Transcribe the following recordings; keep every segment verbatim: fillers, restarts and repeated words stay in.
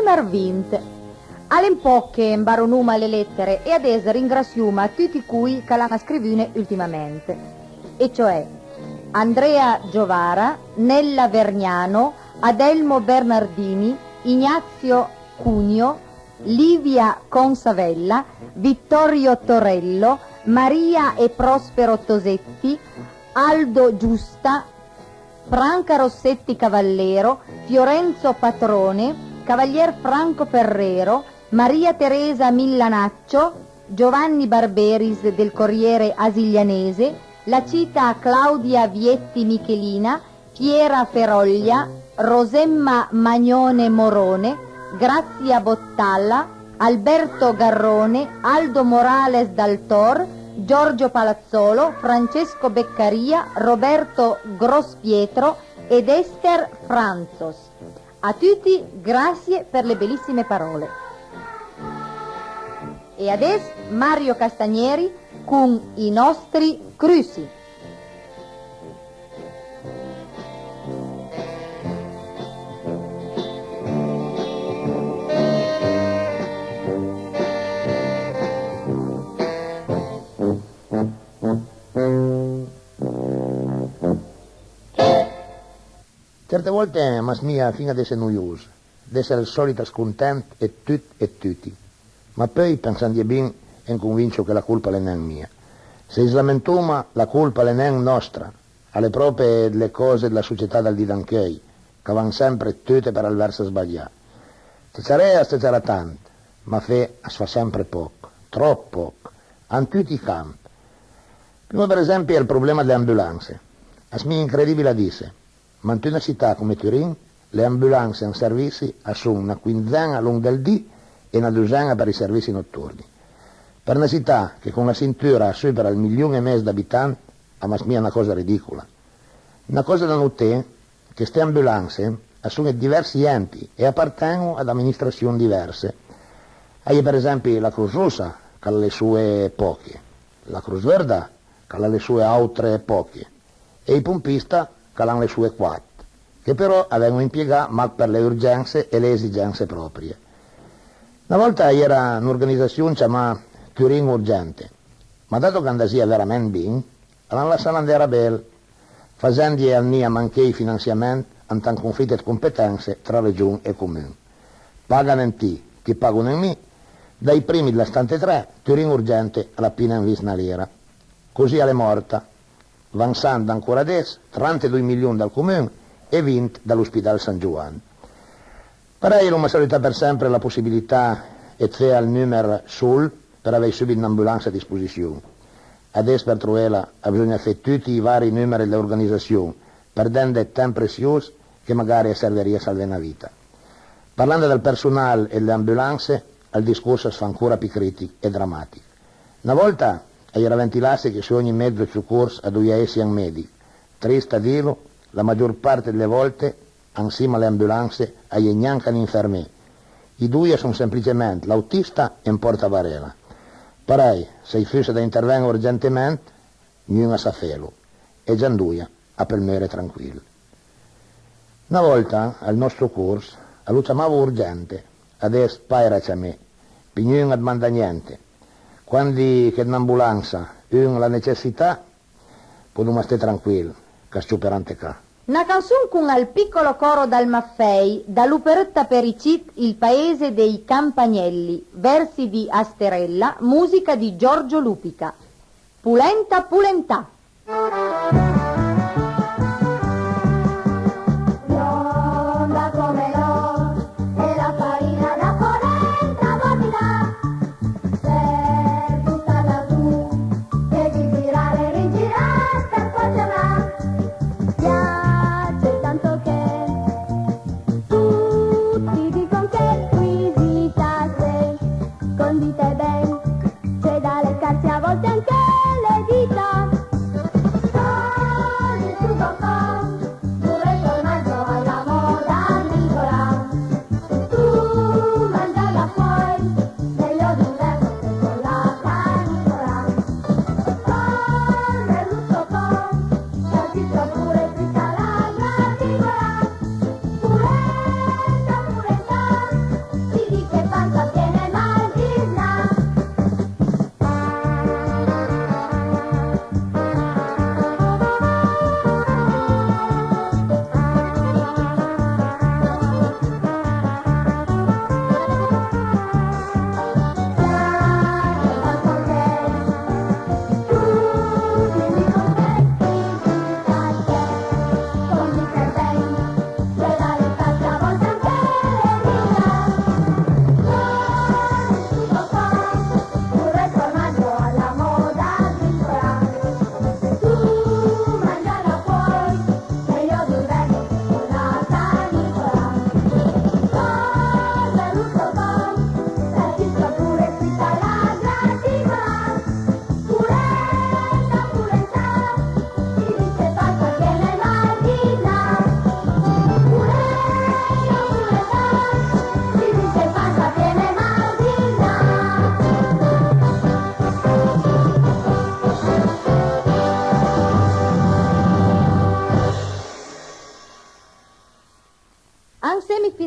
Për vint. Al è un pòch che 'mbaronoma le lettere e adess ringrassioma tuti coj ch'a l'han scrivune ultimament, e cioè Andrea Giovara, Nella Vergnano, Adelmo Bernardini, Ignazio Cugno, Livia Consavella, Vittorio Torello, Maria e Prospero Tosetti, Aldo Giusta, Franca Rossetti Cavallero, Fiorenzo Patrone, Cavalier Franco Ferrero, Maria Teresa Millanaccio, Giovanni Barberis del Corriere Asiglianese, Lacita Claudia Vietti Michelina, Piera Feroglia, Rosemma Magnone Morone, Grazia Bottalla, Alberto Garrone, Aldo Morales Dal Tor, Giorgio Palazzolo, Francesco Beccaria, Roberto Grospietro ed Esther Franzos. A tuti, grazie per le bellissime parole. E adess Mario Castagneri con I nostri cruci. Certe volte m'asmija fin-a d'esse noios, d'esse ël sòlit scontent ëd tut e ëd tuti. Ma peui, pensandje bin, em convincio che la colpa a l'é nen mia. Se ij lamentoma, la colpa a l'é nen nòstra, a l'é pròpe dle còse dla società dël dì d'ancheuj, ch'a van sempre tute për ël vers sbaglià. Ciaciaré as ciaciara tant, ma fé as fa sempre pòch, tròp pòch, an tuti ij camp. Prima, për esempi, ël problema dle ambulanse. As mija incredibil a disse, ma ant una cità come Turin, le ambulanse an servissi a son na quinzen-a a longh dël dì e na dozen-a për ij servissi notturni. Për na cità che con la sintura a supera ël milion e mes d'abitant, a m'asmija na còsa ridicola. Na còsa da noté, che ste ambulanse a son ëd diversi enti e a aparten-o ad aministrassion diverse. A-i é për esempi la Cros Rossa, ch'a l'ha le soe pòche, la Cros Vërda, ch'a l'ha le soe àutre pòche, e ij pompista ch'a l'han le soe quat, che però a ven-o impiegà mach për le urgense e le esigense pròprie. Na vòlta a-i era n'organizassion ciamà Turin Urgente, ma dato ch'a andasìa verament bin, a l'han lassala andé a rabel, fasendje vnì a manché ij finansiament ant un conflit ëd competense tra Region e Comun. Paga nen ti, ti pago nen mi, dai primi dla stante tre, Turin Urgente a l'ha pì nen vist na lira. Così a l'é mòrta, vansand ancora adess, trantedoi milion dal Comun e vint da l'Ospidal San Giovan. Parèj l'oma salutà për sempre la possibilità ëd fé ël numer sol për avèj subit n'ambulansa a disposission. Adess për troela a bsogna fé tuti ij vari numeri dle organizassion, përdend ëd temp presios che magari a servirìa a salvé na vita. Parlend dël personal e dle ambulanse, ël discors as fa ancora pì critich e dramatich. Na vòlta a-i era ventilasse che su ogni mezo ëd socors a dovìa esse un medich. Trist a dilo, la magior part dle vòlte ansima a le ambulanse a-i é gnanca n'infermé. Ij doi a son semplicement l'autista e un pòrtabarela. Parèj, se a-i fussa da interven-e urgentement, gnun a sa felo, e già andoja a peul moure tranquil. Na vòlta ël nòstro cors a lo ciamavo urgente, adess paira ciamé, pì gnun a dmanda gnente. Quandi che d'n'ambulansa un a l'ha necessità, podoma sté tranquil ch'as cioperà ant ca. Na canson con Al piccolo coro dal Maffei, da l'operëtta për ij cit Il paese dei campanielli, versi di Asterella, musica di Giorgio Lupica. Pulenta, pulentà. Bionda come l'òr e la farina da polenta bollida, per buttarla su e di girare e rigirare per fortuna. Piace tanto che tutti dicono che squisita sei, condita e ben, c'è da leccarsi a volte anche le dita.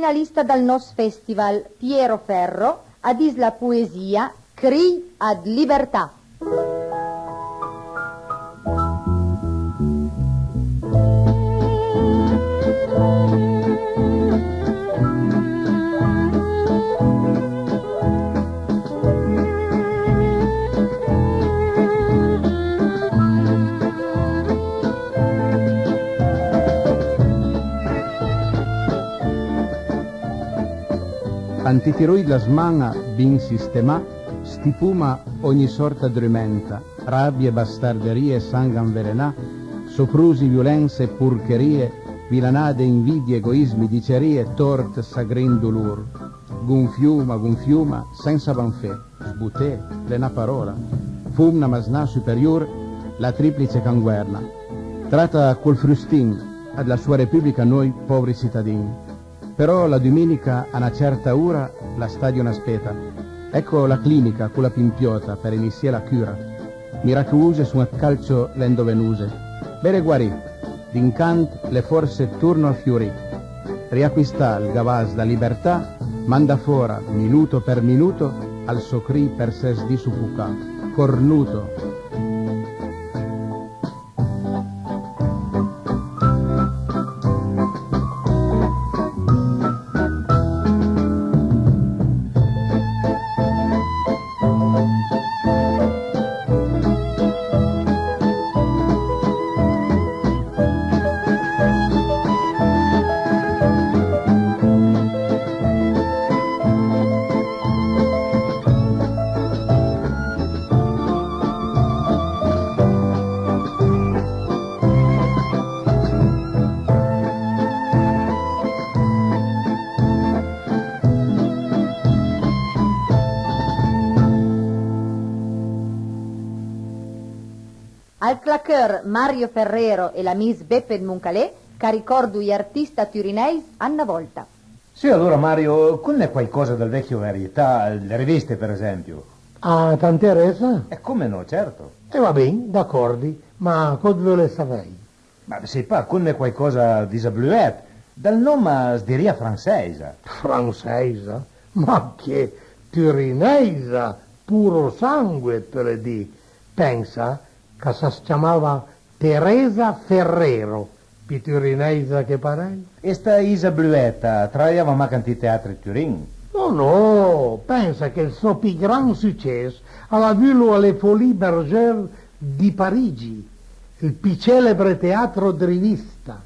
Finalista dal nòst festival, Piero Ferro, a dis la poesìa Cri ëd libertà. Ant i tiroj dla sman-a bin sistemà, stipoma ogni sòrta ëd rumenta, rabie, bastarderie, sang anvelenà, soprosi, violense, porcherie, vilanade, invidie, egoismi, dicerie, tòrt, sagrin, dolor. Gonfioma, gonfioma, sensa banfé, sboté, l'é na paròla. Fomna, masnà, superior, la triplice canguerna. Trata col frustin dla soa repùblica noi pòvri citadin. Però la duminica a na certa ora la stadio a speta. Ecco la clinica, cola pimpiota, per inizié la cura. Miracolose son ëd calcio le endovenose. Bele guarì, d'incant le forse torno a fiorì. Riaquistà ël gavàs dla libertà, mandà fòra, minuto per minuto, al sò cri per sés dì sofocà. Cornuto. Al clacheur Mario Ferrero e l'amis Beppe ëd Moncalé ch'a ricòrdo j'artista turineis a na vòlta. Sì, alora Mario, conne quaicòsa dël vecchio Varietà, le riviste, per esempio. Ah, t'anteressa? E come no, certo. E va bin, d'acòrdi, ma còs veules savèj? Ma sai pa, conne quaicòsa d'Isa Bluet, dal nòm as dirìa fransèisa. Fransèisa? Ma che, turineisa, puro sangue, t'veules dì. Pensa ch'a sas ciamava Teresa Ferrero, pì turineisa che parèj. E sta Isa Bluet a travajava mach ant ij teatri ëd Turin? No, no, pensa che ël sò pì gran sucess a l'ha vulo a le Folies Bergère di Parigi, ël pì celebre teatro ëd rivista.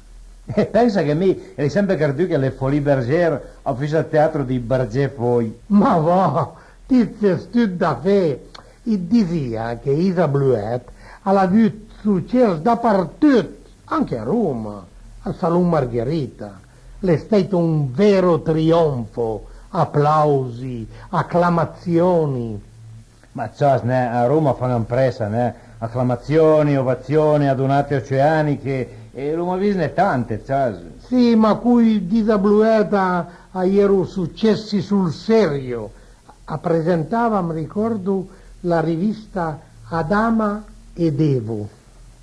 E pensa che mi i l'hai sempe credù che le Folies Bergère a fus ël teatro dij bergé fòj. Ma va, ti it ses tut da fé! It disìa che Isa Bluet a l'ha avù sucess dapartut, anche a Roma, al Salon Margherita. L'é stàit un vero trionfo, aplausi, aclamazioni. Ma cias, neh, a Roma a fan ampressa, neh, aclamazioni, ovazioni, adunate oceaniche, e l'oma vistne tante, cias. Sì, ma coj d'Isa Bluet a j'ero sucessi sul serio. A presentava, am ricòrdo, la rivista Adama ed Evo.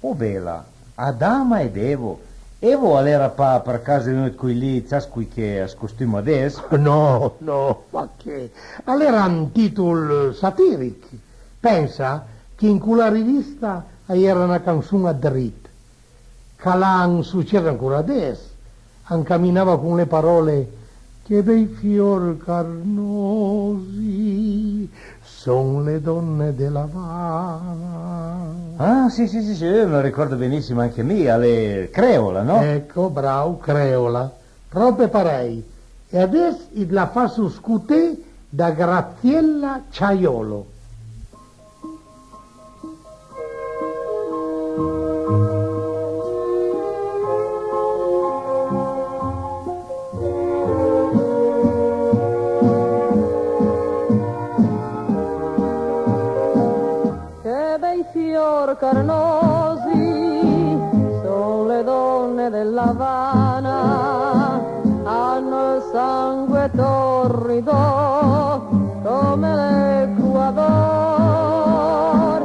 Oh bela, Adama ed Evo. Evo a l'era pa për caso un ëd coj lì, cias, coj che as costuma adess? No, no, ma che? A l'era un tìtol satirich. Pensa che in cola rivista a j'era na canson ëd rit. Ch'a l'ha un sucess ancora adess, a ancaminava con le paròle: «Che bei fior carnosi son le donne dell'Avana». Ah, sì, sì, sì, sì, eh, me lo ricordo benissimo anche mì, a l'é Creola, no? Ecco, bravo, Creola. Pròpe parèj. E adess it la fasso scoté da Graziella Ciaiolo. Che bei fior carnosi son le donne dell'Avana, hanno il sangue torrido come l'Ecuador,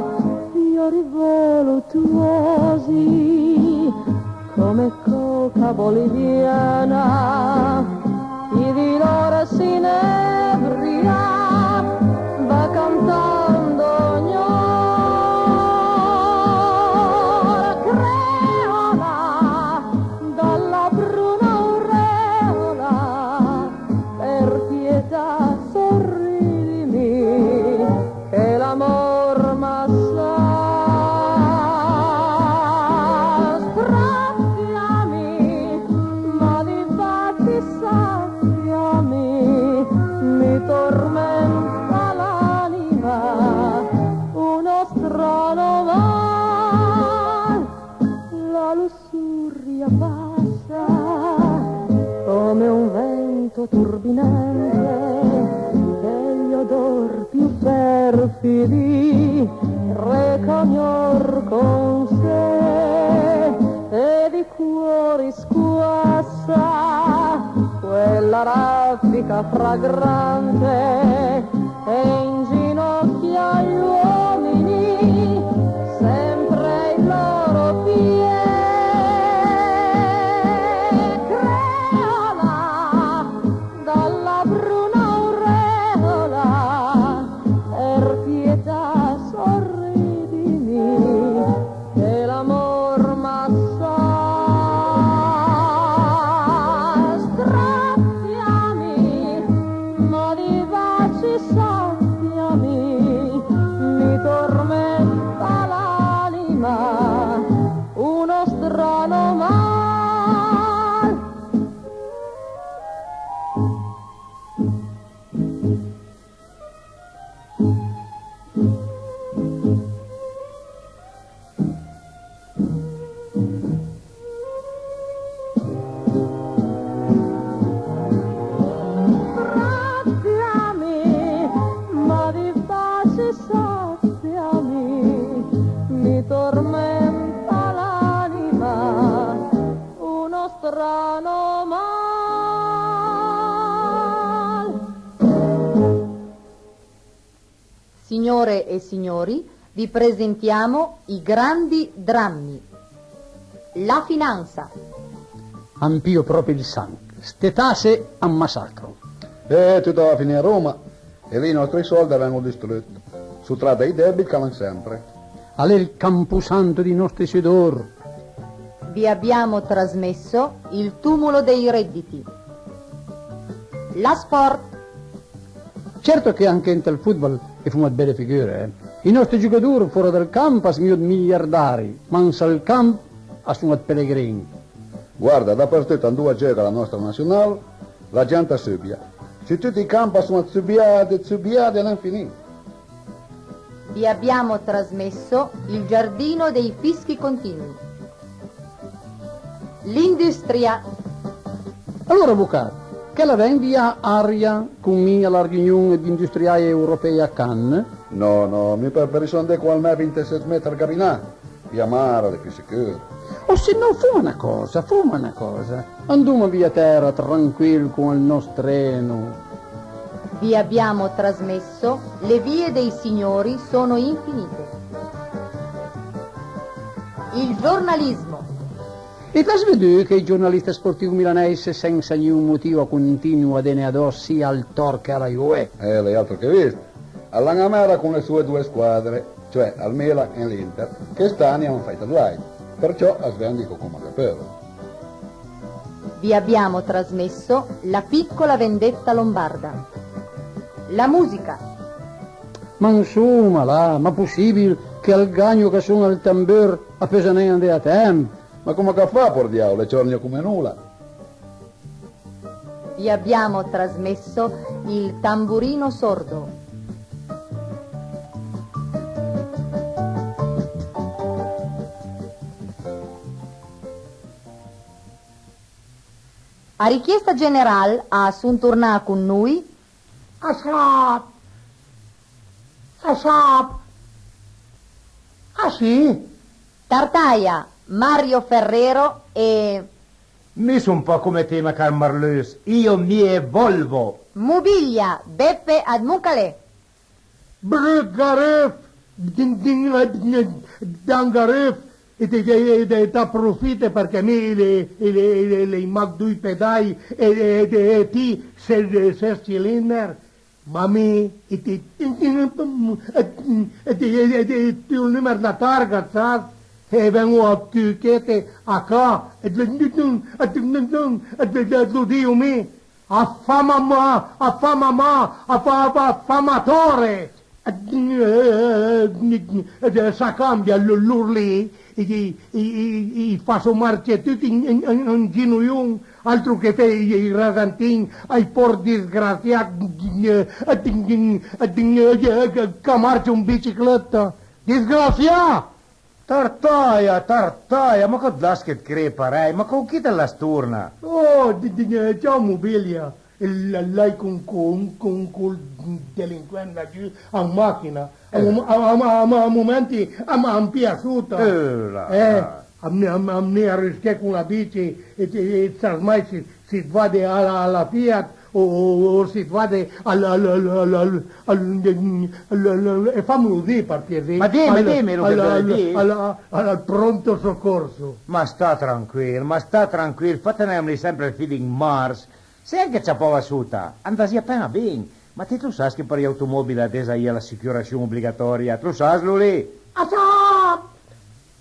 fiori voluttuosi come coca boliviana, i Ora s'inebria, va cantando ogn'ora, creola, dalla bruna aureola, per pietà sorridimi, che l'amor m'assà. Straziami, ma di fatti saziami, mi tormenta l'anima uno strano mal. La lussuria passa come un vento turbinante, e gli odor più perfidi reca ogn'or con sé, e di cuori squassa quella raffica fragrante, e inginocchia gli uomini sempre ai loro piè. Creola, dalla bruna aureola, per pietà sorridimi, che l'amor m'assà. Straziami, ma di baci saziami, mi tormenta l'anima uno strano mal. Straziami, ma di baci saziami, mi tormenta l'anima uno strano mal. Signore e signori, vi presentiamo i grandi drammi. La finanza. A 'm pìo pròpi ël sanch. Ste tasse a 'm massacro. Eh, tut a va finì a Roma. E lì i nòstri sòld a ven-o distrut. Sutrat dai debit ch'a l'han sempre. A l'é ël camposanto dij nòstri sudor. Vi abbiamo trasmesso il tumulo dei redditi. La sport. Certo che anche ant ël fotbal i foma 'd bele figure, eh. I nòstri giogador fòra dël camp a son mio 'd miliardari, ma an sël camp a son 'd pelegrin. Guarda, dapertut andoa a gieuga la nòstra nasional, la gent a subia. Su tut ij camp a son 'd subiade, 'd subiade a nen finì. Vi abbiamo trasmesso il giardino dei fischi continui. L'industria. Alora, avocat, ch'el a ven via aria con mi a la riunion dij industriaj europej a Cannes? No, no, mi preferissi andé con almè vinteset meter gavinà. Via mar a l'é pì sicur. O se no, foma na còsa, foma na còsa. Andoma via tèra, tranquil, con ël nòst treno. Vi abbiamo trasmesso: le vie dei signori sono infinite. Il giornalismo. E t'has vedù che ij giornalist sportiv milaneis sensa gnun motiv a continua a dene adòss sia al tòrt che a la Juve? Eh, l'hai altro che vist. A l'han a mera con le soe doe squadre, cioè al Milan e l'Inter, che st'ani a l'han fàit ëd làit, perciò as vendico coma che a peul. Vi abbiamo trasmesso: la piccola vendetta lombarda. La musica. Ma ansoma, là, ma possìbil che al gagno ch'a sona ël tambur a peusa nen andé a temp? Ma coma ch'a fa, por diaul, a ciorgna coma nola. Vi abbiamo trasmesso: il tamburino sordo. A richiesta general a son tornà con noi. Asap! Asap! Ah, sì? Tartaia, Mario Ferrero e... Mi son pa come ti, ma car Marlus, io mi evolvo. Mobilia, Beppe Admucale. Brut garuf, din, din, din, dan garuf, E ti, ti, ti, t'aprofite përchè mi i l'hai, i l'hai, i l'hai, i l'hai mach doi pedai e, e, e, e ti ses, ses cilinder. Ma mi, e ti, e ti, e ti, e ti, e ti, ël numer dla targa, sas? E ven-o a tuchete a ca, e lo diu mi. A fa mamà, a fa mamà, a fa, a fa, a fa matore! Sa cambia l-, lur lì, i, i, i, i faso marce tuti in, in, in, in ginojon, altro che fé i, i rasantin ai pòr disgrasià, ch'a marcio an biciclëtta. Disgrasià! Tartaja, Tartaja, ma còs l'has che 't cree parèj? Ma con chi te l'has torna? Oh, di, di, eh, ciao Mobilia, l'hai con, con, con col delinquent là giù an machina. A, eh, mo-, a, a, a, a momenti a m'ha, a m'ha pijà sota. Eh, là, eh, là. A m'ha, a m'ha, a m'ha rëscà con la bici e, e, e sas mai se, se it vade a la, a la Fiat o, o, o se it vade al, al, al, al, al, al, al, al, e fammelo dì, par piasé. Ma dime, al, dime lo che al, völe al, dì. Al, al, al pronto soccorso. Ma sta tranquil, ma sta tranquil, fate nen sempre ël fidin mars. Se anche ciapava sota, andasìa apena bin. Ma ti, it lo sas che për j'automobile adess a-i é la assicurassion obligatòria, it lo sas, lo lì? A sap!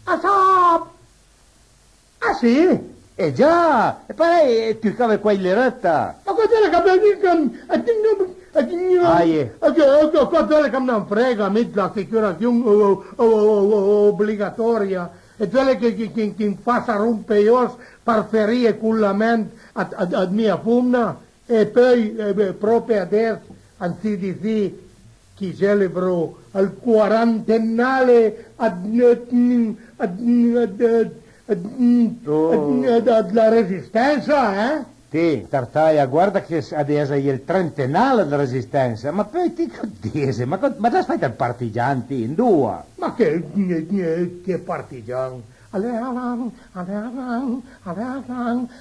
A sap! Ah, sì? Eh già! E parèj, e ti cave quai l'erëtta! Ma còs l'hai capì? Aje. Còs l'hai che m'na frega, mi, la assicurassion o-, o-, o-, o-, obligatòria? E còs l'hai che, che, che, che 'm fasa rompe j'òss par ferì e con la ment a, a, a mia fomna? E peui, eh, beh, pròpi adess, anzidì, ch'i celebro ël quarantenale ad, ad, ad, ad, ad, oh, ad, ad la Resistensa, eh? Ti, Tartaja, guarda che s-, adess a-i é ël trentenale dla Resistensa, ma peui ti còs it dise? Ma còs, ma it l'has fàit ël partigian ti, andoa? Ma che, che, che partigian? A l'é, a l'é, a l'é, a l'é,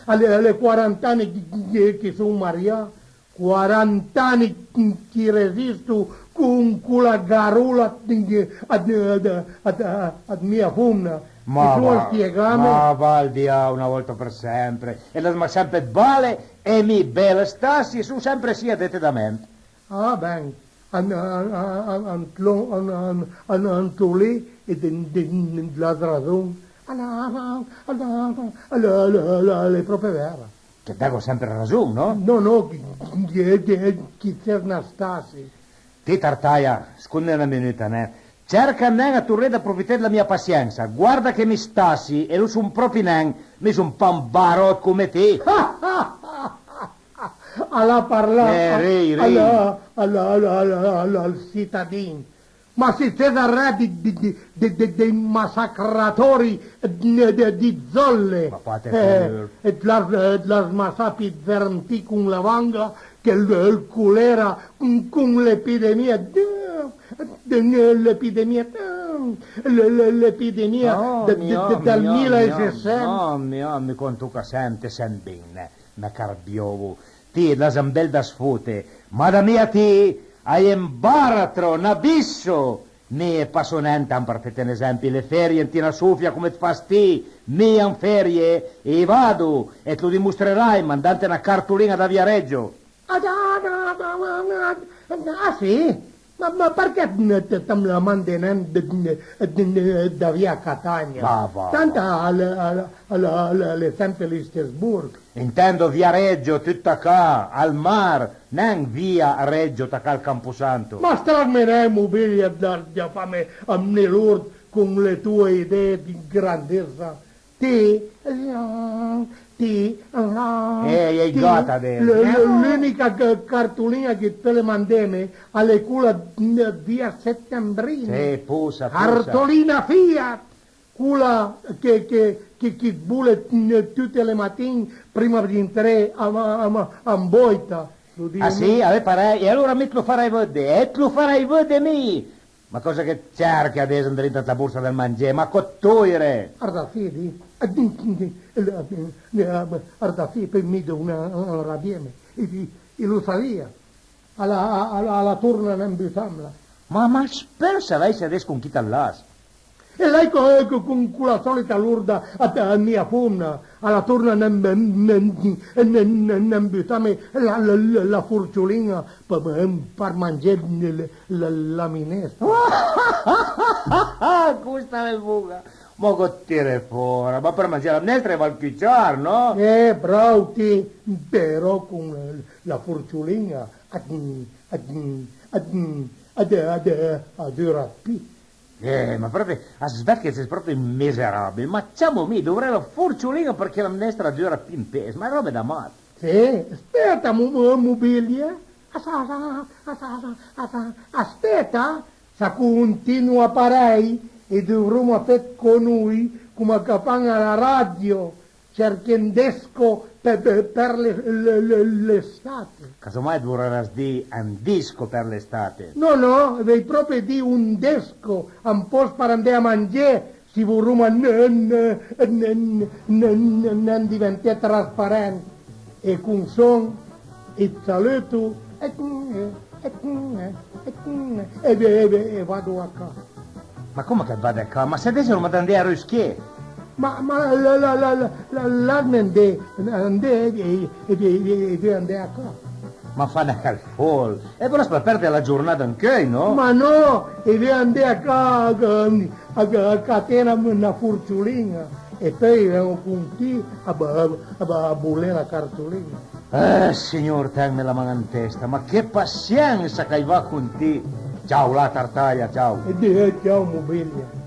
a l'é, a l'é quarant'ani ch'i, ch'i, ch'i son marià, quarant'ani ch'i resisto con, con la garola ad, ad, ad, ad mia fomna. Ma va, spiegame. Ma va al diao una volta për sempre. E l'has mach sempre 'd bale e mi bel stasi, e son sempre sì a dete da ment. Ah, ben, an, an, an, an, an, an, an, an, Antolì, e de, de, de, l'has rason. A l'ha, a l'ha, a l'ha, a l'ha, a l'ha, a l'é pròpi vera. Che dago sempre rason, no? No, no, chi, chi, chi, chi ses na stasi. Ti, Tartaja, sconde na minuta, né? Cerca nen a torné d'aprofité dla mia pasiensa. Guarda che mi stasi, e lo son pròpi nen, mi son pa un baròt come ti. A l'ha parlà, eh, rei, rei, a l'ha, a l'ha, a l'ha, a l'ha, a l'ha ël sitadin. Ma si ses arré di, di, di, di, di, dei massacratori di, di, di zolle. Ma fate, eh, favor. E it l'has, e it l'has massà pi 'd verm ti con la vanga che ël, ël colera con, con l'epidemia, de, de, l'epidemia, de, l'e-, l'e-, l'epidemia, oh, de, de, mio, de, dal mio, mila e sessanta. Mio, mio, mi conto che sente, sent bin, eh. Na carbiovo. Ti, it l'has un bel da sfote, ma da mi a ti a-i é un baratro, un abisso! Mi i passo nen, tant për fete un esempi, le ferie ant na sofia come it fas ti, mi an ferie i vado, e it lo dimostrerai mandante na cartolin-a da Viareggio. Ah, sì? Ma, ma përchè it, it, it m'la mande nen d-, d-, d-, d-, da via Catania? Va, va, tant va. A l'é, a l'é, a l'é, a l'é, a l'é sempe l'istess borg. Intendo Viareggio, tut tacà al mar, nen via Reggio tacà al camposanto. Ma stracme nen, Mobilia, dë, dë fame amnì l'ord con le tue idee di grandezza. Ti, ti, eh, i ti, gata de, l-, l-, l'unica c-, cartolin-a ch'i pöle mandeme a l'é cola d-, via Settembrino. Sì, pusa, pusa. Cartolina Fiat, cola che, che, che, ch'i bole tute le matin prima di intré a, a, a, an bòita. Ah, sì? A l'é parèj? E alora mi it lo farai vëdde, e it lo farai vëdde mi! Ma còsa che it cerche adess andrinta ant la borsa dël mangé? Ma còs it tojre? Arda, sì, di. Arda, sì, peui mi do una, una rabieme. I, i, i lo savìa. A la, a, a la, a la torna nen butamla. Ma, ma as peul savèj se adess con chi it l'has? E lei co, co, con, con la solita lorda a, a mia fomna, a la torna nen, nen, nen, nen, nen butame la, la, la, la forciolin-a pa, par mangé la, la, la minestra. Costa l'é bon-a. Ma che tire fòra, ma për mangé la minestra a va al cuciar, no? Eh, bravo ti, però con la forciolin-a a, a, a, a, a, a dura pi. Eh, ma pròpi, as vëd che ses pròpi miserabil, ma ciamo mi, dovré la forciolin-a përchè la minestra a dura pi ën pes, ma robe da mat. Sì, speta, mo-, mo-, mobilia. As-, as-, as-, as-, as-, aspeta, s'a continua parèj, e dovroma fé co noi, coma ch'a fan a la radio, cerché un desco pe-, pe-, per le-, le-, le-, l'estate. Casomai dovraràs dì un disco per l'estate. No, no, veuj pròpi dì un desco, un pòst par andé a mangé, se i voroma n-, n-, n-, n-, n-, n-, diventé trasparent. E con son, e saluto, e, e, e, e, e, e, e vado a ca. Ma come che vade a ca? Ma se deso l'oma da andé a Ruschier? Ma, ma la, la, la, la, la, lasme andé, andé, e, e, e, e, e andé a ca. Ma fa nen ël fòl. E però as pòl perde la giornada ancheuj, no? Ma no, e veuj andé a ca, a, a, a caté na, na forciolin-a, e peui ven-o con ti a, a, a, a bolé la cartolin-a. Eh, Signor, tenme la man an testa, ma che pasiensa ch'a-i va con ti! Ciao, la tartaglia, ciao! E dì, eh, ciao, mobilia.